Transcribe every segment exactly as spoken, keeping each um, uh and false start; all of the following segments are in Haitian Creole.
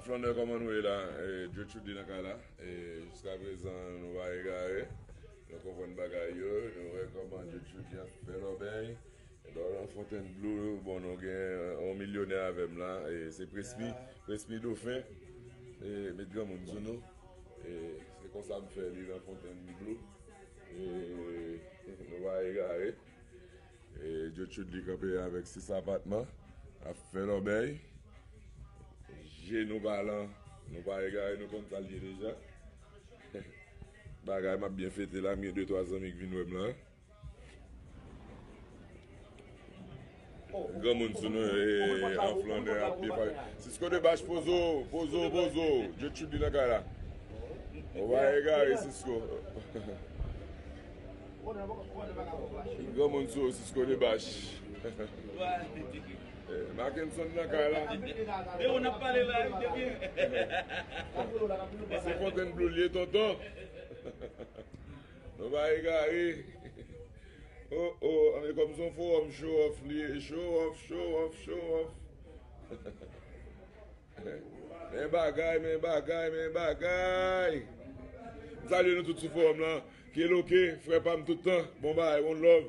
Flannè, kòman nou ye la? E, Joe Tchoudly nan kay la. E, jiska prezan, nou pa egare. Nou konprann bagay yo. Nou wè kòman Joe Tchoudly ap fè lòbèy. E lò nan Fontainebleau, bon, nou gen yon milyonè avè m la. E, se Presmi, Presmi Dofen. E, met granmoun sou nou. E, se konsa m fè li nan Fontainebleau. E, nou pa egare. E, Joe Tchoudly kanpe avèk sis apatman, ap fè lòbèy. Je nou pa lan, nou pa egare, nou konn sa l ye deja. Bagay m ap byen fete la, m gen de twa zanmi k vin wè m lan. Granmoun sou nou, e, an flannè ap byen pale. Cisco Debache, pozo, pozo, pozo. Joe Tchoudly nan kay la. Ou pa egare, Cisco. Granmoun sou Cisco Debache. Eh, Mackenson nan kay la. De ou n ap pale la, wi, depi. Se Fontainebleau l ye, tonton. Nou pa egare. Oh, oh, ann, kòm se yon fowòm show off li ye. Show off, show off, show off. Men bagay, men bagay, men bagay. M salye nou tout sou fowòm lan. Keloke, frè pa m tout tan. Bon bagay, one love.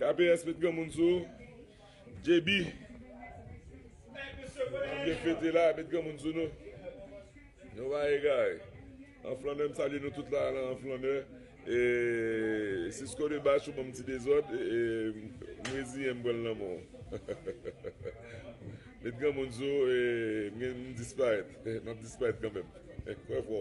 K P S, met granmoun sou ou. J B. Ap byen fete la, met granmoun sou nou. Nou pa egare. An flannè, m salye nou tout la, la, an flannè. E, Cisco Debache, ou ban m ti dezòd, e, e, m reziyen m pran l nan men w. Met granmoun sou, e, m, m disparèt. M ap disparèt kanmenm. Kwè fò.